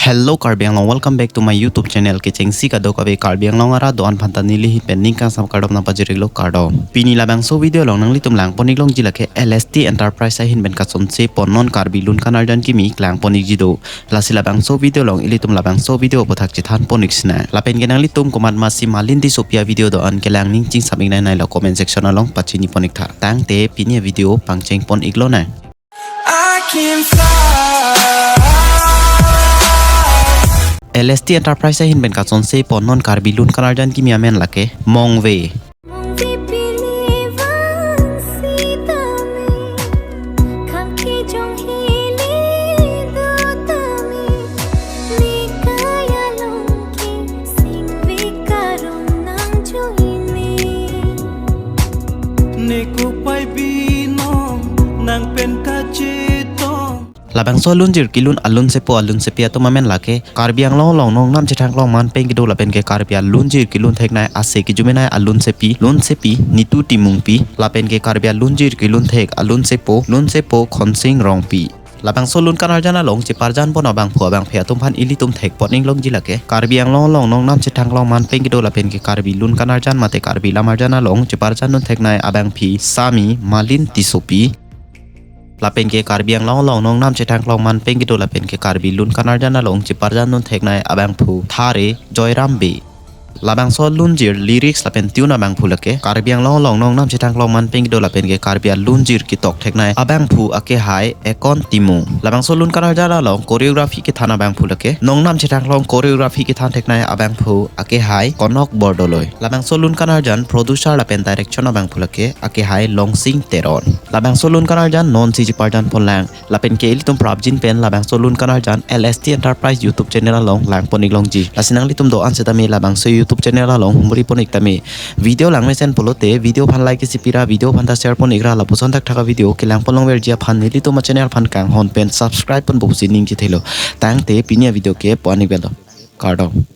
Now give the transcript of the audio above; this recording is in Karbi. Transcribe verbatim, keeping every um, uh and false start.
Hello Karbi Anglong, welcome back to my YouTube channel. Kechengsi kadokave Karbi Anglong arat do-an aphanta neli ahin pen ning kangsam kardom nangpajir-iklo, kardom. Pini labangso video along nanglitum langpon-iklongji lake L S T Enterprise ahin pen kachonse pon non Karbi Lun Kanarjan Kimi langpon-ikji do. Lasi labangso video along ilitum labangso video aphuthak chethanpon-ik sinang. Lapen ke nanglitum komat masi Malin Tissopi avideo do-an kelang ning chingsam-iknei nai lo comment section along pachinipon-iktha. Tangte pini avideo pangchengpon-iklonang. I can fly. L S T Enterprise ahin pen kachonse pon non Karbi Lun Kanarjan Kimi amen lake Mongve. Mongve pili vang sitame, khang kejong hili dotame, ne kaya along ke singve karong nangjoine. Ne kopai binong nang pen kachetong. Labangso alunjir kelun alunsepo alunsepi atum amen lake Karbi Anglong along nongnam chethang kelong man pen kedo lapen ke Karbi alunjir kelun theknei ase kejumenei alunsepi, lunsepi Nitu Timungpi, lapen ke Karbi alunjir kelun thek alunsepo, lunsepo Khonsing Rongpi. Labangso Lun Kanarjan along cheparjan pon abangphu abangphi atum aphan ilitum thekpon-iklongji lake Karbi Anglong along nongnam chethang kelong man pen kedo lapen ke Karbi Lun Kanarjan mate Karbi Lamarjan along cheparjan dun theknei abangphi Sami Malin Tissopi. Lapen ke Karbi Anglong along nongnam chethang kelong man pen kedo lapen ke Karbi Lun Kanarjan along cheparjan dun theknei abangphu Thare Joyram Bey. Labangso alunjir lyrics lapen tune abangphu lake Karbi Anglong along nongnam chethang kelong man pen kedo lapen ke Karbi alunjir ketok theknei abangphu akehai Ekon Timung. Labangso Lun Kanarjan along choreography kethan abangphu lake nongnam chethang kelong choreography kethan theknei abangphu akehai Konok Bordoloi. Labangso Lun Kanarjan producer lapen direction abangphu lake akehai Longsing Teron. Labangso Lun Kanarjan nonsi cheparjan ponlang. Lapen ke ilitum prapjin pen labangso Lun Kanarjan L S T Enterprise YouTube channel along langpon-iklongji. Lasi nanglitum do-an setame labangso YouTube channel along humripon-iktame. Video langmesen pulote video aphan like isi pira, video aphanta share pon-ikra, lapuson thakthak avideo kelangpon longverji aphan nelitum achannel aphan kanghon pen subscribe ponpo pusi ning chethelo. Tangte pini avideo ke pu-an-ik belo. Kardom.